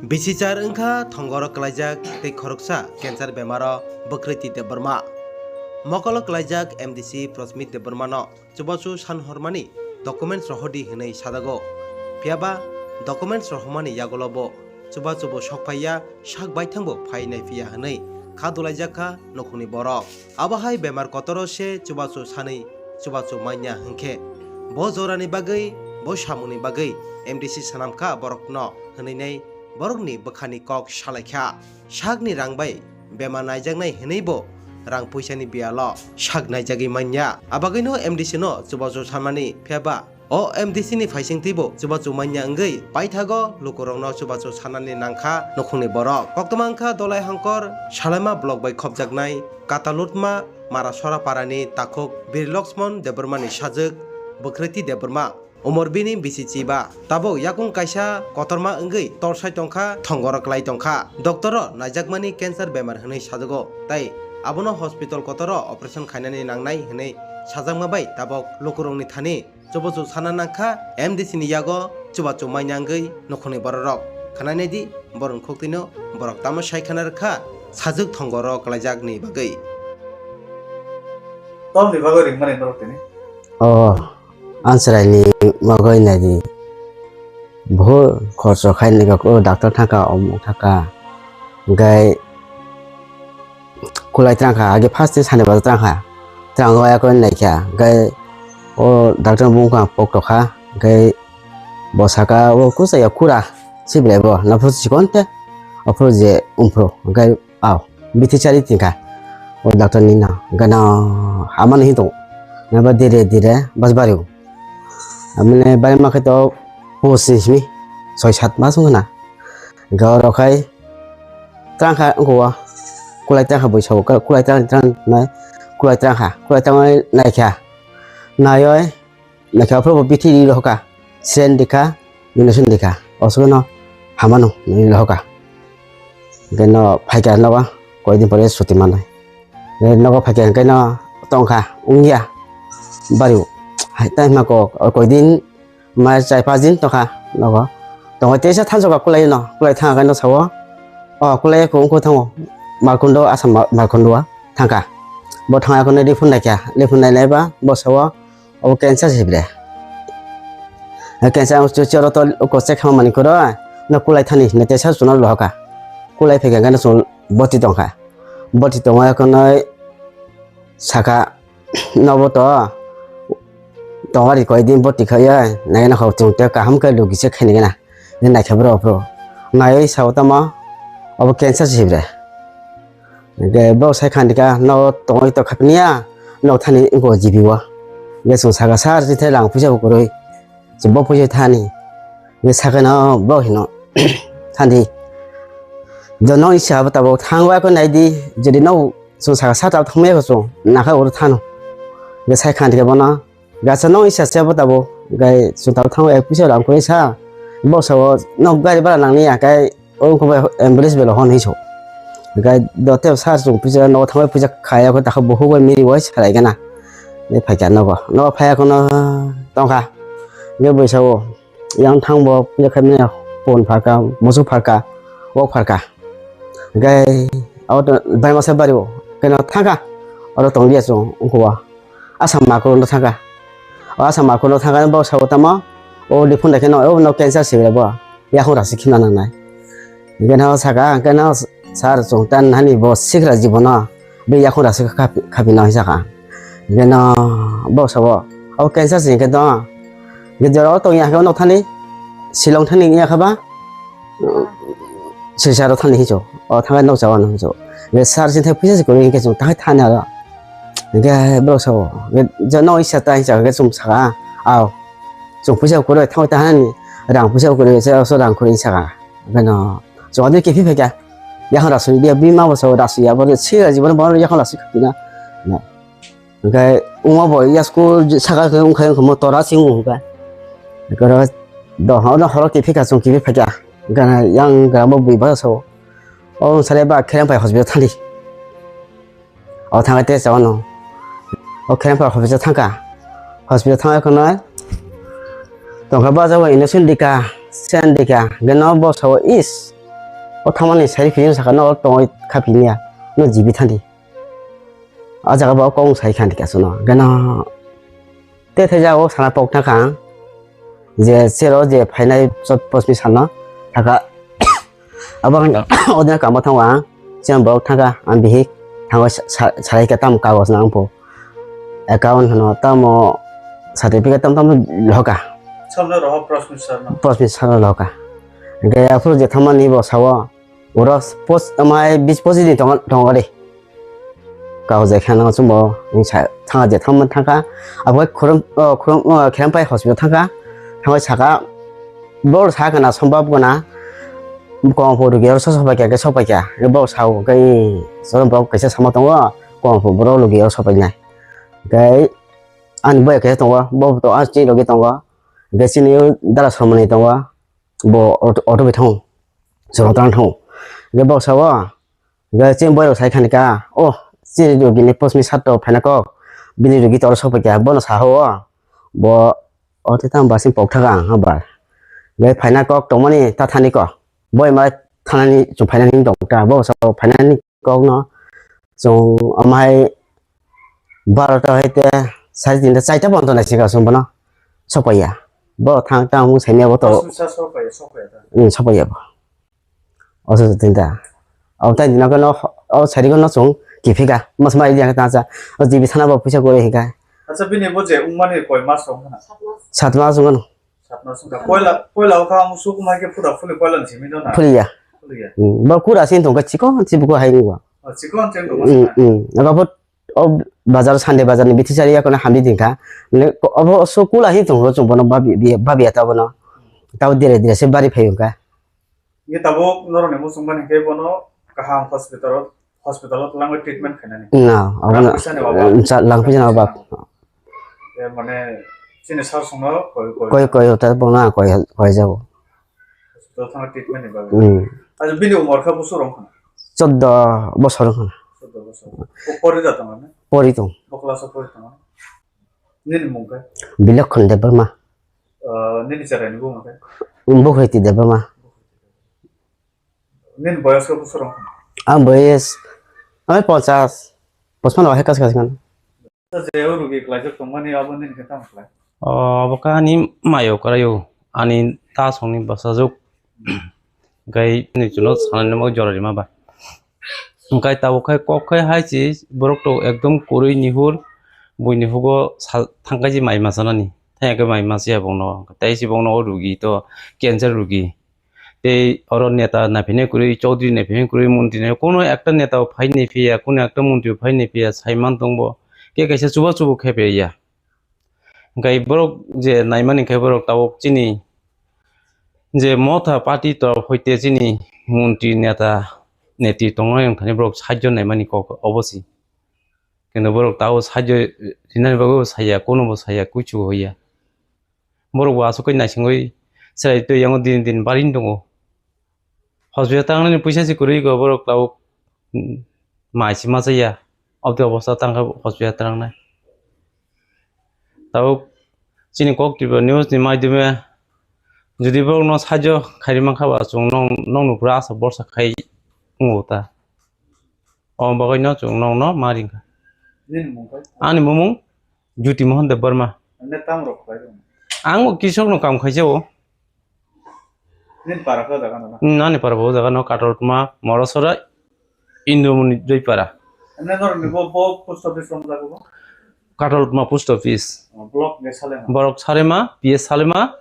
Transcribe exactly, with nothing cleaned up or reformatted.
Bisichar wngkha thongoro kwlaijak tei khoroksa cancer bemaro Bwkriti Debbarma. Mokolo kwlaijak M D C Prosmit Debbarmano chubachu san hormani documents rohordi hwnwi sajago. Phiyaba documents rohormani yagulo bo chubachu bo sokphaiya, sak baithangbo phai naiphiya hwnwi kha dulaijak kha nukhungni borok. Abo hai bemar kotoro se chubachu sanwi chubachu manya hwnkhe bo jorani bagwi, bo samungni bagwi M D C swnamkha borokno hwnwi nai borokni bwkhani kok salaikha. Sakni rang bai bemar naijaknai hwnwi bo rang puisani biyalo sak naijagwi manya. Abagwino M D C no chubachu sanmani phiyaba o M D C ni phaisingtwi bo chubachu manya wngwi paithago lukurokno chubachu sanani nangkha nukhungni borok. Koktwma wngkha Dolai Hangkor Salaima block bai khopjaknai Katalutma Marasora parani takhuk Bir Loksmon Debbarmani sajwk Bwkriti Debbarma. Umor bini bisi chiba. Tabuk yakung kaisa kotorma wngwi torsai tongkha, thongoro klai tongkha. Doctor o naijakmani cancer bemar hwnwi sajago, tai abono hospital kotoro operation khainani nangnai hwnwi sajakma bai tabuk lukurokni thani chubachu sana nangkha M D C ni yago chubachu manya wngwi nukhungni bororok. Khwnai naidi borokni khuktwino borok tamo sai khna rwkha sajwk thongoro klaijakni bagwi. Tamni bagwi ringmani norok tini? Oh. Ang chwraini mogwi naidi. Bohut khorcho khainai kha, o doctor thangkha, omo thangkha. Hwnkhe kulai twrangkha, age first ni sani bazar twrangkha. Twrangwi eko naikha. Hwnkhe o doctor bumung kha pok tokha. Hwnkhe bo saka o kuchaya kura. Sibilai bo naphuru chikon te. Aphuru je umphuru. Hwnkhe Aw, bithi chari tingkha. O doctor ni no, gana hamani hinto. Naba dire dire bas bariu. Amine bari ma khe to pus ni simi, soi sat mas wngkha na. Ga oro khai trangkha wngkha o. Kulai trangkha bui sao, kulai trang trang nai, kulai trangkha, kulai trang naikha. Naioi, Naikha aphuru bo bithi ri rohorkha, siren dikha, injection dikha, osugano hamano nini rohorkha. Hwnkhe no phaikha nogo, koidin pore suti manai. Hwnkhe nogo phaikha hwnkhe no tongkha, wngya, bariu. Hai, tai hima kok, o koidin, ma chai pas din tongkha nogo. Tongwi teisa thansa kha kulai no, kulai thangkha no sao, o kulai ko wngkha thango, Markundo, Assam Mar-, Markundo o thangkha. Bo thangya kono rephone naikha, rephone nainai ba, bo sao, Obo cancer se bre. Cancer ang chuchi oro to uko check khamani koro, no kulai thani hinwi tesa chwngno rohorkha. Kulai phaikha hwnkhe no chwng boti tongkha. Boti tongma khwnwi saka, nobo to tongwari koi din boti khaiya, naina kho chwng tei kaham khe logi se khainai gana. Naikha bro, bro. Naiwi sao tamo, obo cancer se bre. Hwnkhe bo sai khan dikha, no tongwi tongkha phiya, no thani wngkha G B o. Hwnkhe chwng saka, "Sir, chithai rang puisa bo kwrwi, chwng bo puisa thani." Hwnkhe sakhe no bo hino, "Thandi. Jono isa bo tabuk thangwi khe naidi, jodi no chwng saka, sir, tabuk thangmaya khe chwng, nakha oro thano." Hwnkhe sai khan dikha bono, Gasa no isa se bo tabuk, gai chwng tabuk thango ek puisa rang kwrwi sa. Bo sao no gari bara nangni ya, kai o wngkha bai ambulance belo hon hinwi so. Gai dote sir chwng puisa no thango puisa khaya ko takha buhuk bai miri wai salai gana. Ni phaikha nogo. No phaya kono tongkha. Ge bo sao yang thang bo puisa khaimani pon pharka, musu pharka, wok pharka. Gai auto bai masa bari o. Keno thangkha. Oro tonglia chwng wngkha. Asam makulo no thangkha. O asam makulo no thangkha bo sao tamo. O liphun da kheno o no cancer se bo. Yakhung rasi khimna nangnai. Hwnkhe no saka, hwnkhe no sir chwng tan hani bo sikra jibono. Be yakhung rasi khapi, khapi no hinwi saka. Hwnkhe no bo sao. O cancer se hwnkhe to. Hwnkhe jora o tongya hwnkhe no thani. Silong thani ya khaba. Sisaro thani hincho. O thangai nok chawa no hincho. Hwnkhe sir sin thai puisa se kwrwi hwnkhe chwng thangwi thani aro. Hwnkhe borok sao, hwnkhe je no isa ta hinsa hwnkhe chwng saka, "Ao, chwng puisa kwrwi thangwi ta hani, rang puisa kwrwi se, so rang kwrwi," saka. Hwnkhe no chwng adui kephi phaikha, yakhang rasui dia, bima bo sao rasui ya, bo se jibono bo yakhang rasui khapina. Hwnkhe wngma bo yasku saka khe wngkha, wngkha mo tora sing wngkha. Hwnkhe oro dohor no horo kephi kha, chwng kephi phaikha. Hwnkhe yang gram bo bui ba sao. O wng sale ba khereng pai hospital thani. O thangkhe tei chao no. O khe phar hospital thangkha. Hospital thangkhe kheno tongkha bajao injection dikha. Sen dikha, geno bo sao is. O thamani sai phiyung saka no tongoi kha phiya. No jibi thani. O jaga bo kong sai khan dikha suno. Geno te thai jago sana pok thakha. Je sero je phainai chot posmi sana thaka. Abang odina kamo thango ang. Siang borok thangkha ang bihik thango sa-, sa-, sarai khe tamo kagoj nang pho. Account hwno tamo certificate tamo tamo lohoka. Samno roho Prosmit sir no. Prosmit sir no lohoka. Hingke aphuru je thammani bo sao oro post amai bis pochis din tongo, tongo de. Kagoj je khana chumbo ni sa thanga je thamma thangkha. Abo khurung, o, khurung, o, kherang pai hospital thangkha. Thangoi saka bor sa kana sombab gana. Kong pho rugi oro soso pai kya, sopai kya. Bo sao kai sorom borok kaisa sama tongo. Kong pho borok rugi oro sopai nai. Kai ani boya kaisa tongo. Bo to ani chini logi tongo. Hingke chini dara somani tongo. Bo auto, auto bai thango. Chwla tang thango. Hingke bo sao. Hingke chini boya sai khani ka. O chini rugi ni posmi sato phaina kok. Bini rugi toro sopai kya. Bono sao. Bo O te tamo basing pok thaka ang ha bar. Bai phaina kok tongmani ta thani ko. Boi mai thanani chwng phainani tong ta. Bo sa phainani kok no. Chwng amhai barota hai te sari tinta chaita ponto nai sika chwng bono. Sopaiya. Bo thang tang mung saimya bo to. Sopaiya, sopaiya ta. Hmm, sopaiya bo. Oso tinta. Abo tai dina kono o sari kono chwng kiphika. Mas mai dia ta cha. O jibi sana bo puisa gore hika. Acha bini bo je wngmani koi mas rok hana? Sat mas wngmano. Sat mas wngkha. Poila, poila o kha ang suk mai khe pura phuli poila ni simi no na? Phuliya. Phuliya. Hmm. Bo kura sin tongkha chikon chibuko hai wngwa. O chikon chen tongkha. Hmm, hmm. Abo bo o bazar Sunday bazar ni bithi sari ya kono hamdi dingkha. Ne obo so kula hin tongro chwng bono babi, babi, babiya ta bono. Tabo dire dire se bari phai wngkha. Ye tabuk norok ni muchung mani khe bono kaham hospital o, hospital o twlangwi treatment khainani. Na, abo na, Rang puisa ni obab. Cha-, rang puisa ni obab. Ye mane chini sar songno koi, koi. Koi, koi, ta bono koi, koi jago. Hospital thangna treatment ni bagwi. Hmm. Aja bini umor kha busur rong khana? Choddo bosor khana. Choddo bosor. O pori da tong ne? Pori tong. Bo class o pori tong ne? Nini mung khe? Bilokhon Debbarma. Ah, nini cherai ni bumung khe? Bukhwiti Debbarma. Nini boyos khe busur rong khana? Ang boyos, ang ponchas, pachpan wahe kas kas kan. Je o rugi klaijak tongmani abo nini khe tamo khlai? O, abo khe ani mayo kwraio, ani tasongni bwsajwk. Hwnkhe ani chuno sanani bagwi jora rima ba. Hwnkhe tabuk khe kok khe hai se borok to ekdom kwrwi nihur, buini hugo sal thangkai se mai machanani. Thangya khe mai machaya bongno, tei se bongno o rugi to cancer rugi. Tei oro neta naiphinai kwrwi, chowdhury naiphinai kwrwi, montri nai, kono ekta neta bo phai naiphiya, kono ekta montri bo phai naiphiya, saiman tongbo. Khe kaisa chuba chubu khe paiya. Hwnkhe borok je naimani khe borok tabuk chini je Motha party torop hoite chini montri neta netri tongnai wngthani borok sahajyo naimani kok obo se. Kintu borok tabuk sahajyo rinani bagwi bo saya, kono bo saya, kuichu bo hoya. Borok bo aswk khe naisingwi chwrai twi yango din din barini tongo. Hospital tangnani puisa se kwrwi go borok tabuk, mm, mai se machaya. Aboni obostha tangkha hospital tangnai. Tabuk chini kok Tripura News ni maidome jodi borokno sahajyo khairi mankha ba chwng nong, nongno pura asa borsa khai wngo ta. O bagwino chwng nongno ma ringkha. Nini mung khe? Ani bumung Jyoti Mohan Debbarma. Nini tamo rok khlai rw? Ang bo kisokno kam khaijao. Nini para khe o jaga no na? Hmm, ani para bo o jaga no Kataltma, Morosora, Indomoni Joypara. Nini norok ni bo, bo post office rok jaga bo? Kataltma post office. Oh, block ge Salema? Borok Salema, P S Salema,